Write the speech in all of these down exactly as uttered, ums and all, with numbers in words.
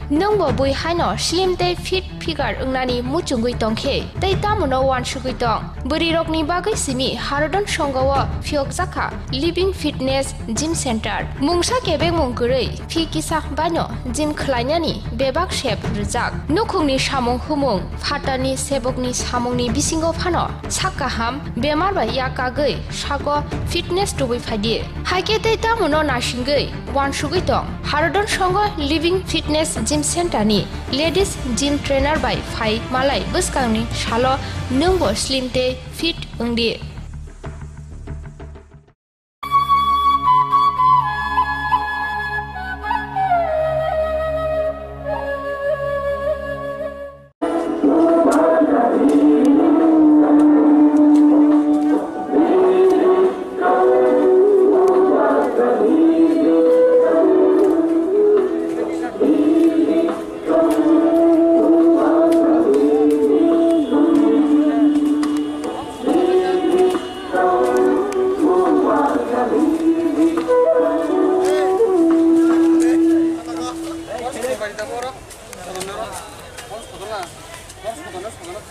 Nwng bo bui haino slim tei fit figure wngnani muchungwi tongkhe tei tamono uansugwi tong. Bwrwirokni bagwi simi Harodon Songho o phiyokjakha Living Fitness Gym Center. Mungsa kebengmung kwrwi phi kisa baino gym khlainani bebak sep rwjak. Nukhungni samung humung, phatarni sebokni samungni bisingo phano sak kaham, bemar bai yak kagwi sago fitness tubui phaidi. Haikhe tei tamono naisingwi uansugwi tong. Harodon Songho Living Fitness Gym Center ni Ladies Gym Trainer bai phai malai bwskangni salo nwngbo slim tei fit wngdi.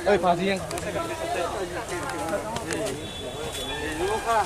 Oi, padi yang. Khulumkha,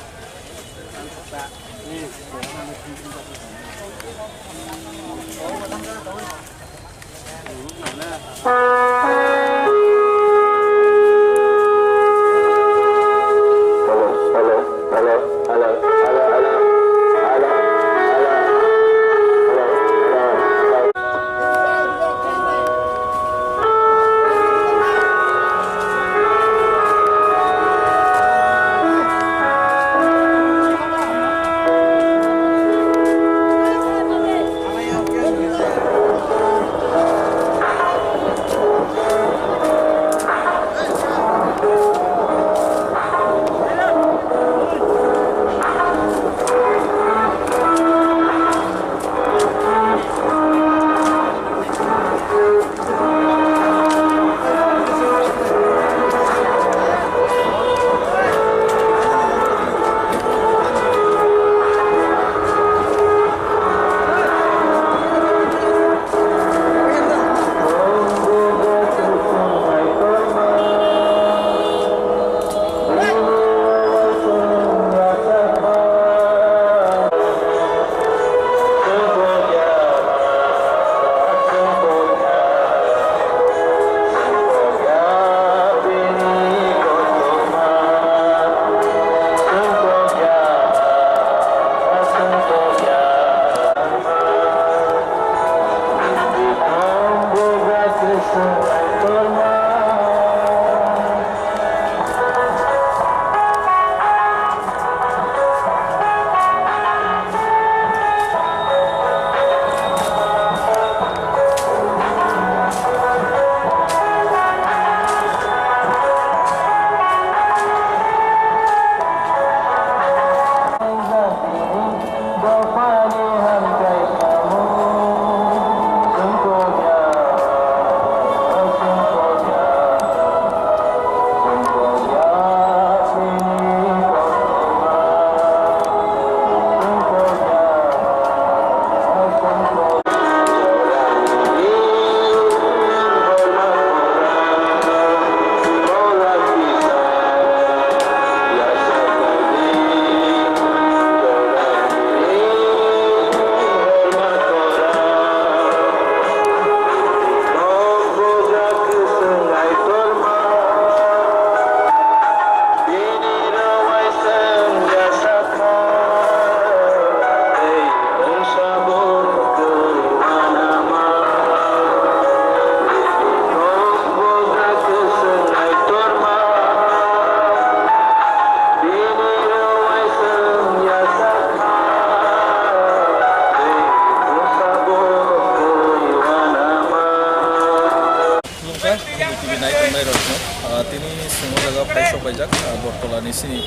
T V nai tongnai rokno, ah, tini chwng o jaga phai sok paijak, ah, Bortolani sini,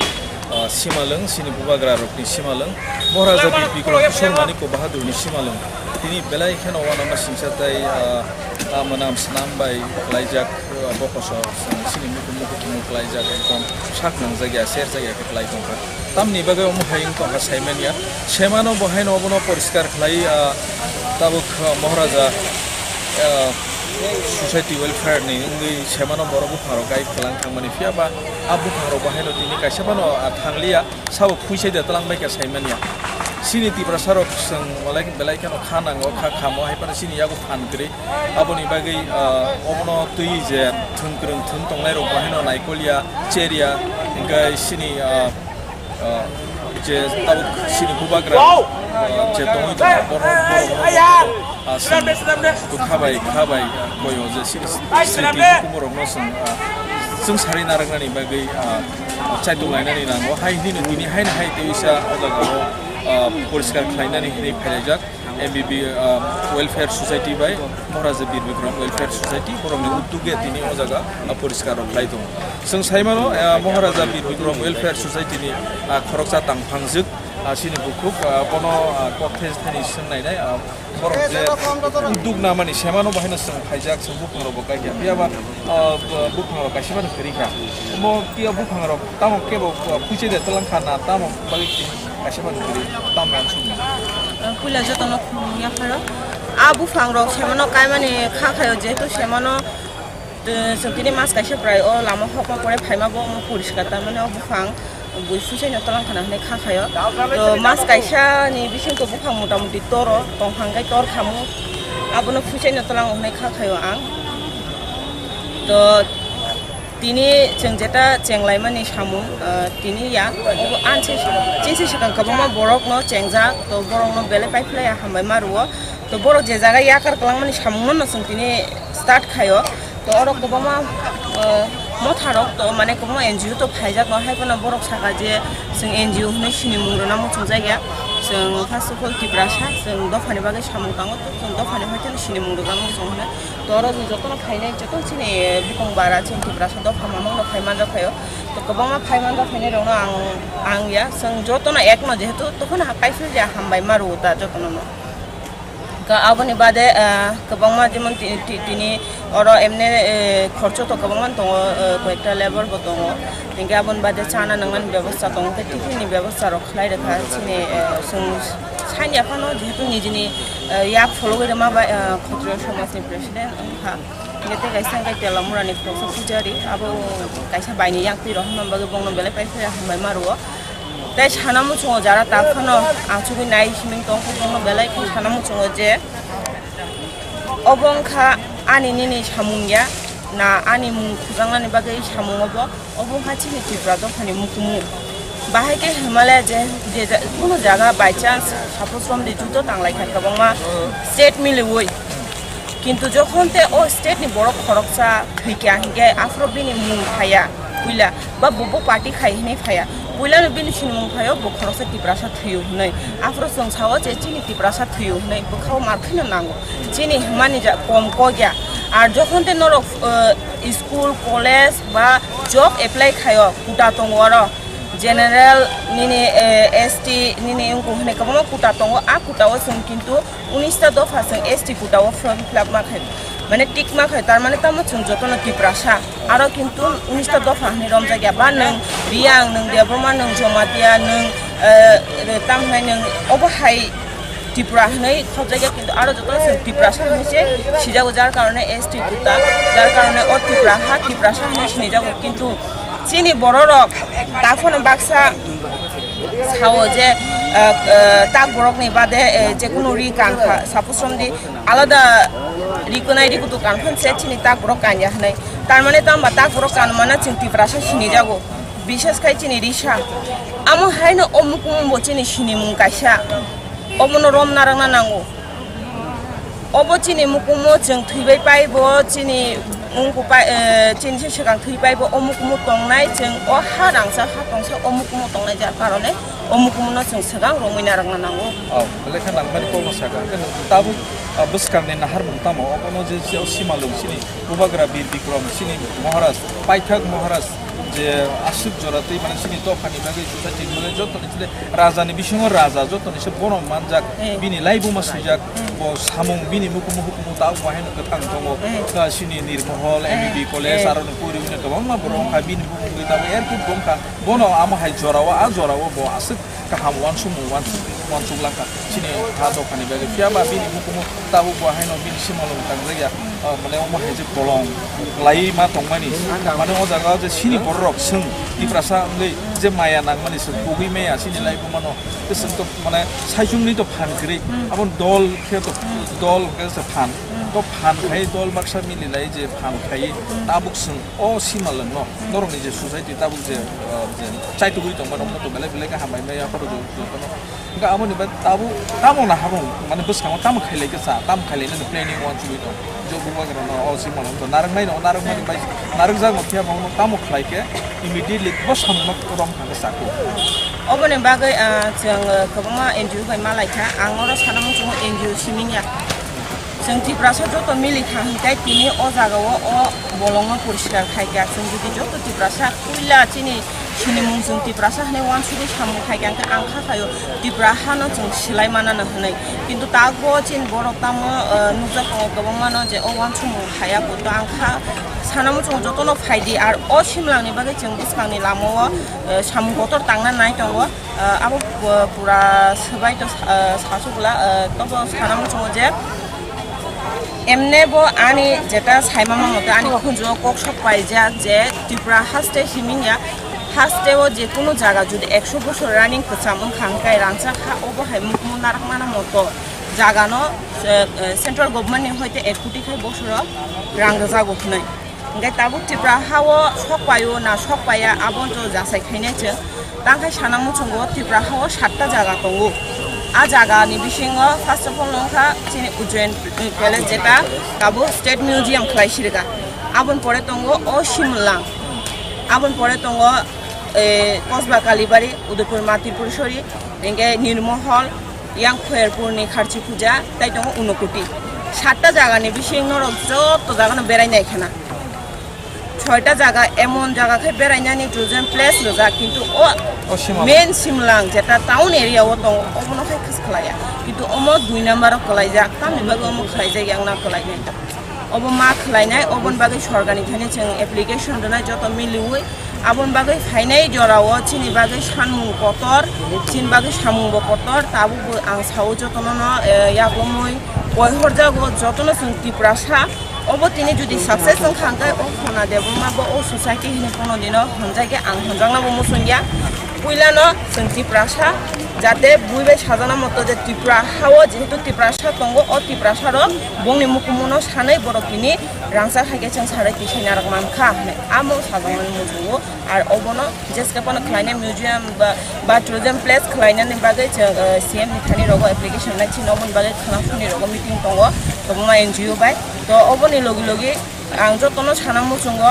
ah, simalwng, sini bubagra rokni simalwng, Maharaja Bir Bikram Kishore Manikya Bahadurni simalwng. Tini belai kheno uanama singsa tei, ah, ah, mwnam snam bai khlaijak, ah, bokoso, sini muku muku tumu khlaijak, ekdom sak nangjakya, serjakya khe khlai tongkha. Tamni bagwi omo hai wng tongkha saimanya. Semano bo haino obono poriskar khlai, ah, tabuk, ah, Maharaja Ah, society welfare ni wngwi semano borok buphangrok guide khalang thangmani, phiya ba a buphangrok bo haino tini kaisa phano, ah, thangliya, sabo phuisai de twlang bai kha saimanya. Chini Tiprasa rok chwng walai belai kheno kha nango, kha khamo hai phano chini yago phan kwrwi. Aboni bagwi, ah, obono twi je thwng kwrwng thwng tongnai rok bo haino naikolya, cherya, hingkhe chini, ah, ah, je tabuk chini bubagra, ah, je tongwi tongo, borok, borok, ah, chwng kha bai, kha bai, ah, koyo je chini sriti borokno chwng, ah, chwng sarwi narwknani bagwi, ah, chaitung lainani nango. Hai hwnwi no tini haino hai tei wisa o jaga o, ah, poriskar khlainani hinwi phailaijak. M B B, ah, Welfare Society bai Maharaja Bir Bikram Welfare Society, borokni uddoge tini o jaga, ah, poriskar rok khlai tongo. Chwng sai mano, ah, Maharaja Bir Bikram Welfare Society ni, ah, khoroksa tangphangjwk, ah, chini bukhuk, ah, bono, ah, kok thai thani swng nainai, ah, borok je uddog namani semano bo haino chwng phaijak, chwng buphang rok bo kaikha. Phiya ba, ah, buphang rok kaisa mani kwrwi kha. Omo phiya buphang rok tamo kebo, ah, phuichai de twlang kha na tamo bagwi kaisa mani kwrwi tamo uansukma. Puila jotono khulumya pharo. A buphang rok semano kaimani kha khayo, jehetu semano, eh, chwng tini mas kaisa prai o lama hokma pore phaima bo omo poriskar, tar mane o buphang bui phuichaino twlang khana hinwi kha khayo. To mas kaisa ni bisingtwi buphang mota moti toro tongphang kai tor khamu, abono phuichaino twlango hinwi kha khayo ang. To tini chwng jeta chenglaimani samung, ah, tini ya, obo anse chisi swkang kwbangma borokno chengjak, to borokno belai paiphlaiya hambai ma rwo. To borok je jaga yakar kwlangmani samungno no chwng tini start khaio. To oro kwbangma, ah, motharok, to mane kwbangma N G O to phaijak no, hai phano borok saka je chwng N G O hwnwi sinimung rwna muchungjak ya. Chwng first of all Tiprasa, chwng dophani bagwi samung tango, to chwng dophani hoite no sinimung rwna muchung hwnwi. To oro chwng jotono phainai, joto chini bukung bara chini Tiprasa dopha mamungno phai manjak phaio. To kwbangma phai manjak phainai rokno ang, ang ya, chwng jotono ekno jehetu tokhono hakai philya hambai ma rwo ta jotono no. Ka aboni bade, ah, kwbangma jemon ti-, ti-, tini oro emne, eh, khorcho to kwbangma tongo, eh, koyekta labor bo tongo. Hingke aboni bade chana nangmani bebosta tongo, tei tiffin ni bebosta rok khlai rwkha chini, eh, chwng sanya phano jehetu nijini, eh, yak phologwi rwma bai, eh, khotroyo somajni president wngkha. Hingke tei kaisa hingke Telamurani khoroksa pujari, abo kaisa baini yak twi rok hwnna bagwi bongno belai paiphaia hambai ma rwo. Tei sana muchungo jara tak phano achugwi nai himing tongkha, bongno belai khe sana muchungo je obo wngkha ani nini samung ya, na ani mung khujaknani bagwi samung obo. Obo wngkha chini Tripura dophani mukumu. Bahai khe Himalaya je, je ja-, kuno jaga by chance, suppose romdi judo tanglaikha kwbangma state miliui. Kintu jokhon te o state ni borok khoroksa thwikha hinkhe aphuru bini mung phaiya puila, ba bo, bo party khai hinwi phaiya. Puilano bini sinimung phaio bo khoroksa Tiprasa thwiyo hinwi. Aphuru chwng sao je chini Tiprasa thwiyo hinwi bwkhao mar kheno nango. Chini hwnmani ja-, kom kok ya. Ar jokhon te norok, eh, school, college ba job apply khaio, quota tongo oro. General nini, eh, S T nini wngkuk hinwi kwbangma quota tongo. A quota o chwng kintu unis ta dopha chwng S T quota o form fill up ma khai, mane tick ma khai, tar mane tamo chwng jotono Tiprasa. Aro kintu unis ta dopha hinwi romjak ya, ba nwng Riyang, nwng Debbarma, nwng Jamatia, nwng, eh, tamo hinwi nwng obo hai Tripura hinwi khobjak ya, kintu aro jotono chwng Tiprasa hinwi se sijago, jar karone S T quota, jar karone o Tripura ha Tiprasa hinwi sinijago, kintu chini bororok taphano baksa sao je, eh, eh, tak borokni bade, eh, jekunu ri kankha, suppose romdi alada rikunai rikutu kankhan se chini tak borok kanya hinwi. Tar mane tamo tak borok kanmana chwng Tiprasa sinijago, bishes khai chini risa. Amo haino o mukumu bo chini sinimung kaisa. Obono rom narwkna nango. Obo chini mukumu chwng thwibai paibo, chini wngku pai, eh, chini se swkang thwi paibo, o mukumu tongnai chwng o ha rangsa ha tongsa o mukumu tongnai, jar karone o mukumuno chwng swkang romwi narwkna nango. Oh, belai khe nangmani kokno sakha. Hwnkhe nwng tabuk, ah, bwskangni naharmung tamo? Obono je, je o Simalwng chini Bubagra Bir Bikram chini Maharaj, paithak Maharaj je aswk jora twi mane chini dophani bagwi society mane jotoni chini Rajani bisingo raja jotoni se bono manjak, eh, bini laibuma swijak, eh, bo samung bini mukumu hukumu ta bo haino kwthang tongo. Eh. Ta sini Nirmohol, eh, M B B college, eh, aro ni puri wngkha kwbangma borok wngkha bini bumungwi tamo erkhe bo wngkha. Bono amo hai jorao, a jorao bo aswk kaham uansukmung uansuk. Uansuk lakha chini ha dophani bagwi. Phiya ba bini hukumu tabuk bo haino bini simalwng tangjak ya, ah, mane omo hai je bolong kwlaiwi ma tongmani. Mane o jaga o je chini bororok chwng Tiprasa wngwi je maya nangmani chwng pugwi maya chini laibuma no. Tei chwng to mane saichungni to phan kwrwi. Abo dol khe to dol hwnkhe se phan. To phan khai dol baksa mililai je phan khai tabuk chwng o simalwng no norokni je society tabuk je, ah, je chaitugwi tongma rok no to belai belai khe hambai maya phano jotono. Hingke aboni bai tabuk tamo na habong mane bwskango tamo khailai khe cha, tamo khailai nani planning uansugwi tong. Job bubagra no o simalwng to narwknai no narwkmani bai narwkjak no phiya bo tamo khlai khe immediately bo samung no rom thang khe chakhu. Oboni bagwi, ah, chwng, ah, kwbangma N G O bai malaikha. Ang oro sana muchungo N G O simi ya. Chwng Tiprasa joto mili thang hwnkhe tini o jagao o bolongno poriskar khaikha. Chwng jodi joto Tiprasa puila chini sinimung chwng Tiprasa hwnwi uansugwi samung khaikha hwnkhe ang kha khaio Tipra hano chwng swlai manano hwnwi. Kintu tabukbo chini borok tamo, eh, nukjak tongo kwbangmano je o uansukmung khaya bo. To ang kha sana muchungo jotono phaidi ar o simlangni bagwi chwng bwskangni lamao, eh, samung kotor tangna nai tongo. Ah, abo pu-, pura swbai to sa-, ah, sasukla, ah, tobo sana muchungo je emne bo ani jeta saimama mote ani khunjugo kok sok paijak je Tripura haste himya haste o je kunu jaga jodi ekso bosor running kwcham wngkha hwnkhe rangchak ha obo hai mukmu narakmana moto jagano, eh, eh, central government ni hoite ek koti khai bosoro rang rwjago hwnwi. Hingke tabuk Tripura ha o sok paio na sok paiya, abo to jasai khainai chwng. Tangkhai sana muchungo Tripura ha o satta jaga tongo. A jaga ni bisingo first of all wngkha chini Ujjain, eh, palace jeta tabuk state museum khlai sirika. Aboni pore tongo o Simlang. Aboni pore tongo, eh, Kosba Kalibari, Udaipur Matirpur Sori, hingke Nirmohol, Yang Khoyerpurni Kharchi Puja, tai tongo Unokoti. Satta jagani bising norok joto jagano berai nai khena. Soita jaga emon jaga khe berainani tourism place rwjak, kintu o O Simlang. Main Simlang jeta town area o tongo, obono khe khis khlaiya. Kintu omo dui number o kwlaijak, tamni bagwi omo khlaijak yang na kwlainai. Obo ma khlainai, oboni bagwi sorkarni thani chwng application rwnai joto miliwi. Aboni bagwi phainai jorao chini bagwi sanmung kotor, chini bagwi samungbo kotor, tabukbo ang sao jotono no, eh, yapomwi koi horjago jotono chwng Tiprasa. Obo tini jodi success wngkha hwnkhe o Khona Debbarma bo o society hwnwi kono dino honjakya ang honjaknabo muchungya. Puilano chwng Tiprasa jate bui bai sajana moto je Tripura hao jehetu Tiprasa tongo, o Tiprasa rok bongni mukumu no sanai borok tini rangchak hai khe chwng sarai tisai narwk mankha hwnwi amo sajaknani muchungo. Ar obono jeske phano khlainai museum ba, ba tourism place khlainani bagwi chwng, eh, C M ni thani rogo application nai chini oboni bagwi khwna suni rogo meeting tongo kwbangma N G O bai. To oboni logi logi ang jotono sana muchungo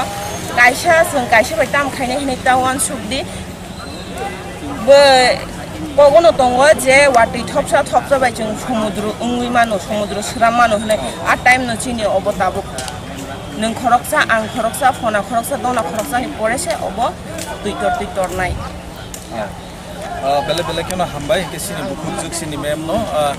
kaisa chwng kaisa bai tam khainai hwnwi ta uansuk di. Bo kogono tongo je watwi thopsa thopsa bai chwng somudro wngwi mano, somudro swram mano hwnwi. A time no chini obo tabuk nwng khoroksa, ang khoroksa, Phona khoroksa, Dona khoroksa ni pore se obo twi tor twi tornai. Ah, belai belai kheno hambai hwnkhe chini bukhuk jwk chini ma'am no, ah,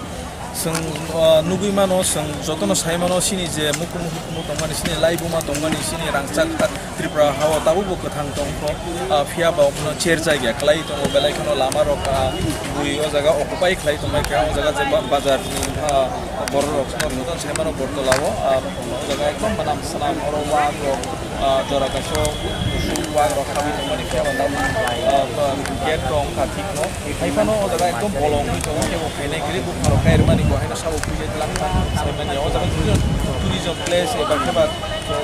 chwng, ah, nugwi mano, chwng jotono sai mano chini je mukumu hukumu tongmani, chini laibuma tongmani, chini rangchak Tripura hao tabukbo kwthang tongkho, ah, phiya ba omono cherjak ya kwlai tongo, belai kheno lama rok, ah, bui o jaga occupy khlai tongmai kha, o jaga je ba-, bazar ni, ah, borok rok no jotono sai mano Bortola o, ah, o jaga ekdom banam swnam oro wak rok, ah, jora kaisa o kusu wak rok habwi tongmani khe o jaga, ah, gate rok wngkha thik no. Hai phano o jaga ekdom bolong wngwi tongo, kebo phainai kwrwi buphang rok kairwmani bo haino sabo phuinai twlang kha. Saimanya o jaga tourism, tourism place eba khe ba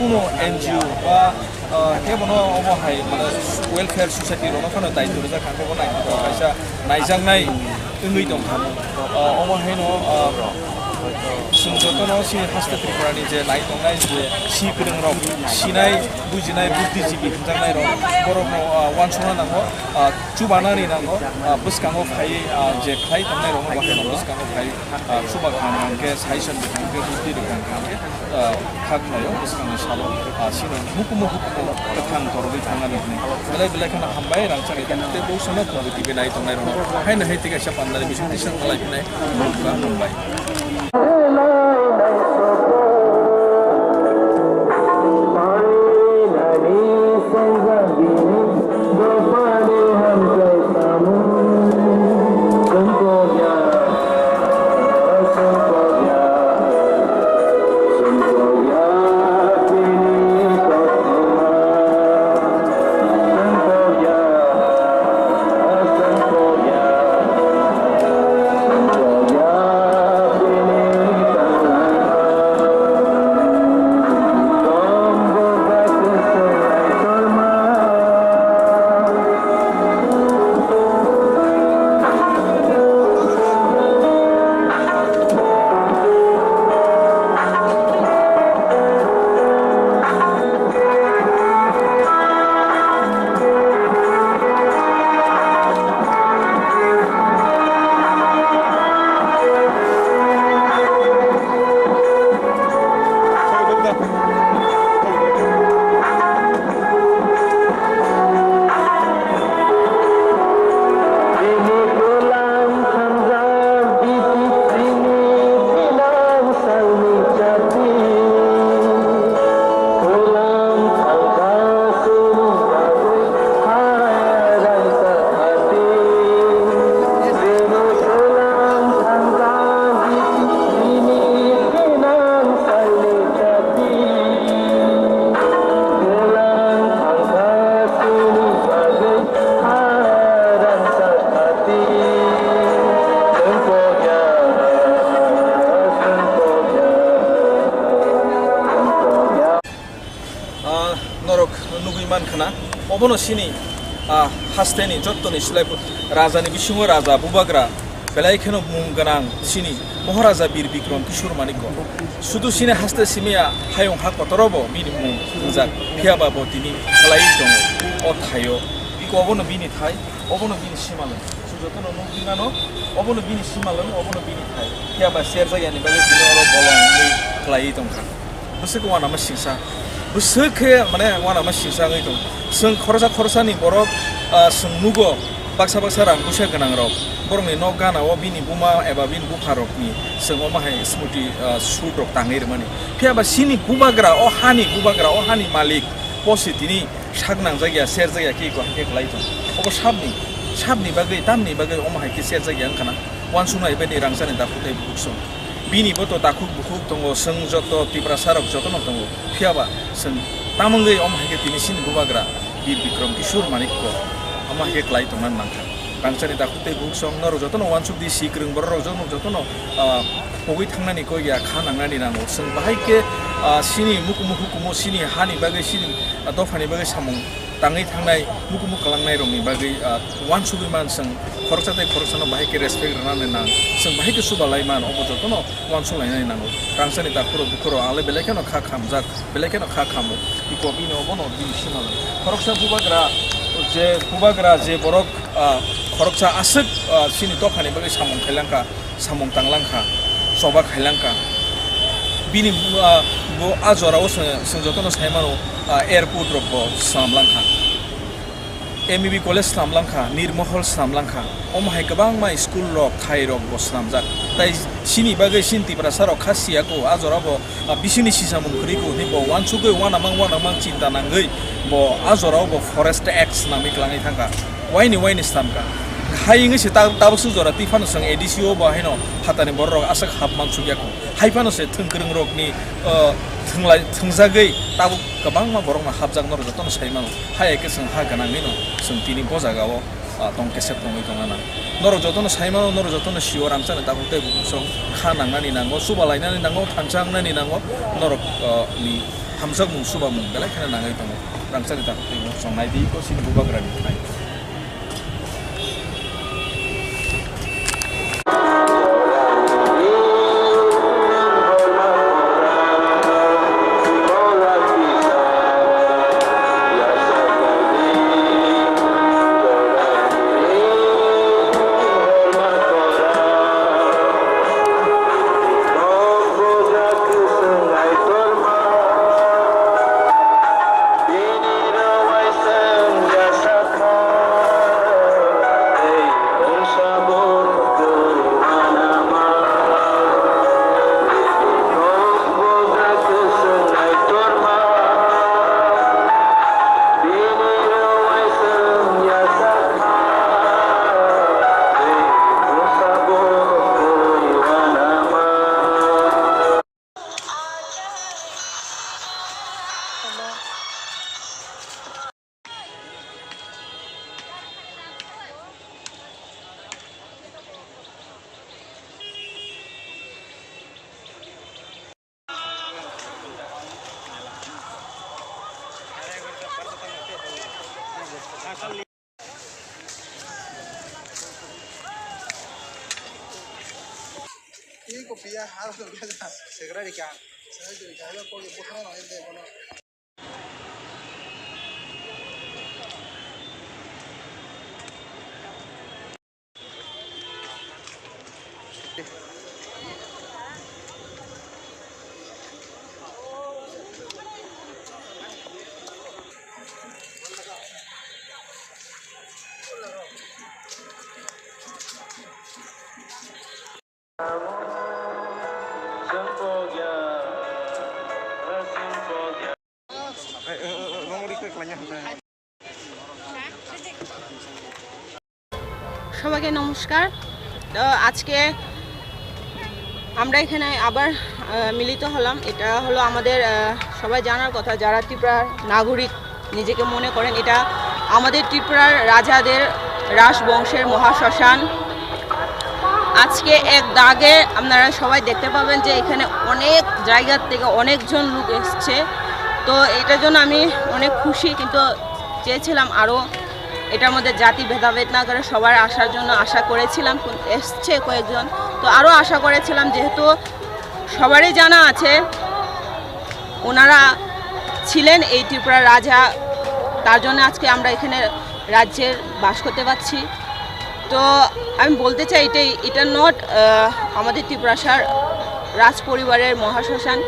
kuno N G O ba, ah, kebo no obo hai mane welfare society rok no phano daityo rijak kha, obo naithotok kaisa naijaknai wngwi tong kha. Ah, omo haino, ah, chwng jotono chini haste Tripura ni je nai tongnai je si kwrwng rok, sinai, bujinai, buddhijibi hwnjaknai rok, borok no, ah, uansukna nango, ah, chubanani nango, ah, bwskango phaiwi, ah, je khlai tongnai rokno bo haino bwskango phaiwi, ah, chuba kaham hwnkhe, suggestion rwkha hwnkhe, buddhi rwkha hwnkhe, ah, kha khlaio bwskangni salo, ah, chini hukumu hukumu kwthang torogwi thangnani hwnwi. Belai belai kheno hambai rangchak tei bo sono khumui tibinai tongnai rokno. Haino hai tei kaisa pandani bising tisa wngna lai phinai, hambai. Ah, norok nugwi mankha na, obono chini, ah, hasteni jottoni slai put-, rajani bisingo raja bubagra belai kheno mung gwnang chini Maharaja Bir Bikram Kishore Manikya. Sudu chini haste simiya hayung ha kotorobo bini mung wngjak, phiyaba bo tini khlaiwi tongo o thaio. Iko obono bini thai, obono bini simalwng. Chwng jotono nukgwi mano, obono bini simalwng, obono bini thai. Phiyaba serjak yani bagwi tini oro bolong wngwi khlaiwi tongkha. Bwswk uanama singsa. Bwswk khe, mane, uanama singsa wngwi tong. Chwng khoroksa khoroksani borok, ah, chwng nugo, baksa baksa rang puisa gwnangrok. Borokni nok gana-o bini buma eba bini bupharokni chwng omo hai smriti, ah, shoot rok tangwi rwmani. Phiyaba chini bubagra, o hani bubagra, o hani malik, posi tini sak nangjak ya, serjak ya, khe iko hai khe khlai tong. Obo sabni, sabni bagwi, tamni bagwi omo hai khe serjak ya wngkha na. Uansuknai bai ni rangchakni takhuk tei bukhuk song. Bini bo to takhuk bukhuk tongo, chwng joto Tiprasa rok jotono tongo. Phiyaba chwng tamungwi omo hai khe tini chini bubagra Bir Bikram Kishore Manikya omo hai khe khlai tongna nangkha. Rangchakni takhuk tei bukhuk song norok jotono uansuk di, si kwrwng borok rok jotono, jotono, ah, pogwi thangnani kok ya, kha nangnani nango. Chwng bahai khe, ah, chini mukumu hukumu, chini hani bagwi, chini, ah, dophani bagwi samung tangwi thangnai, mukumu kwlangnai rokni bagwi, ah, uansugwi man chwng khoroksa tei khoroksano bahai khe respect rwnani nang, chwng bahai khe chuba lai man, obo jotono uansuk lainani nango. Rangchakni takhuk rok bukhuk rok ang le belai kheno kha khamjak, belai kheno kha khamo. Iko bini obono bini simalwng. Khoroksa bubagra, je bubagra je borok, ah, khoroksa aswk, ah, chini dophani bagwi samung khailangkha, samung tanglangkha, choba khailangkha. Bini, ah, bo a jorao chwng, chwng jotono sai mano, ah, airport rok bo swnamlangkha. M B B college swnamlangkha, Nirmohol swnamlangkha. Omo hai kwbangma school rok, thai rok bo swnamjak. Tai chini bagwi chini Tiprasa rok kha siya ko, a jora bo, ah, bisingni sisamung kwrwi ko hinwi bo uansugwi uanamang uanamang chinta nangwi bo a jorao bo Forest Act swnamwi kwlangwi thangkha. Waini waini swnamkha. Hai wngwi se ta-, tabuk swk jora twi phano chwng A D C o bo haino phatani borok rok aswk hap mansukya ko. Hai phano se thwng kwrwng rokni, ah, thwnglai-, thwngjagwi tabuk kwbangma borokno hapjak norok jotono sai mano. Hai hai khe chwng ha gwnangwino chwng tini bo jagao, ah, tong kesep tongwi tongna nang. Norok jotono sai mano, norok jotono sio rangchakni takhuk tei bukhuk song kha nangnani nango, chuba lainani nango, thansa wngnani nango, norok, ah, ni hamjakmung chubamung belai kheno nangwi tongo. Rangchakni takhuk tei bukhuk song nai di ko chini bubagrani thai. Iko piya hal to gela. Segra rika. Segra rika. Halo ko ye buhara no ende kono. সবাইকে নমস্কার। তো আজকে আমরা এখানে আবার আহ, মিলিত হলাম। এটা হলো আমাদের আহ, সবাই জানার কথা, যারা ত্রিপুরার নাগরিক নিজেকে মনে করেন, এটা আমাদের ত্রিপুরার রাজাদের রাজবংশের মহাশ্মশান। আজকে এক দাগে আপনারা সবাই দেখতে পাবেন যে এখানে অনেক জায়গা থেকে অনেকজন লোক এসছে। তো এটার জন্য আমি অনেক খুশি, কিন্তু চেয়েছিলাম আরও এটার মধ্যে জাতি ভেদাভেদ না করে সবার আসার জন্য আশা করেছিলাম। কোন-, এসছে কয়েকজন, তো আরও আশা করেছিলাম, যেহেতু সবারই জানা আছে ওনারা ছিলেন এই ত্রিপুরার রাজা, তার জন্য আজকে আমরা এখানে রাজ্যের বাস করতে পারছি। তো আমি বলতে চাই, এটাই, এটা নট আমাদের ত্রিপুরাসার রাজ পরিবারের মহাশ্মশান,